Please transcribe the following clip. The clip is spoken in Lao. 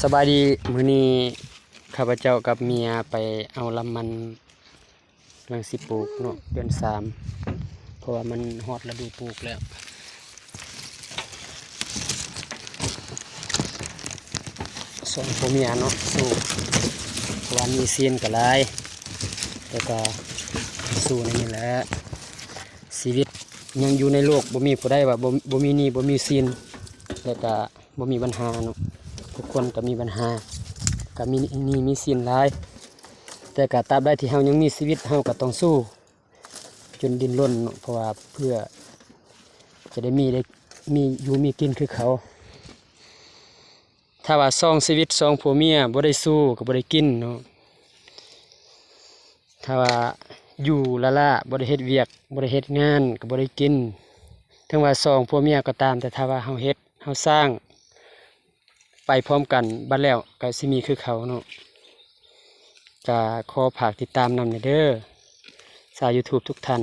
ສະບາຍດີ ມື້ນີ້ຂ້າພະເຈົ້າກັບເມຍໄປເອົາລຳມັນ ກຳລັງຊິປູກເນາະ ເດືອນສາມ ເພາະວ່າມັນຮອດລະດູປູກແລ້ວ. ສອງຜົວເມຍເນາະ ສູ້ ເພາະວ່າໜີ້ສິນກໍຫຼາຍ ແລ້ວກໍສູ້ໃນນີ້ແຫຼະ. ຊີວິດຍັງຢູ່ໃນໂລກ ບໍ່ມີຜູ້ໃດວ່າບໍ່ ບໍ່ມີໜີ້ ບໍ່ມີສິນ ແລ້ວກໍ ບໍ່ມີບັນຫາເນາະ ທຸກຄົນກໍມີບັນຫາ ກໍມີໜີ້ມີສິນຫຼາຍ ແຕ່ກໍຕາບໃດທີ່ເຮົາຍັງມີຊີວິດ ເຮົາກໍຕ້ອງສູ້ຈົນດີ້ນລົນເນາະ ເພາະວ່າເພື່ອຈະໄດ້ມີ ໄດ້ມີຢູ່ມີກິນຄືເຂົາ. ຖ້າວ່າສອງຊີວິດ ສອງຜົວເມຍ ບໍ່ໄດ້ສູ້ກໍບໍ່ໄດ້ກິນເນາະ. ຖ້າວ່າຢູ່ລ້າໆ ບໍ່ໄດ້ເຮັດວຽກ ບໍ່ໄດ້ເຮັດງານ ກໍບໍ່ໄດ້ກິນ. ເຖິງວ່າສອງຜົວເມຍກໍຕາມ ແຕ່ຖ້າວ່າເຮົາເຮັດ ເຮົາສ້າງໄປພ້ອມກັນ ບັດແລ້ວກໍຊິມີຄືເຂົາເນາະ. ກໍຂໍຝາກຕິດຕາມນຳແດ່ເດີ ຊາວ YouTube ທຸກທ່ານ.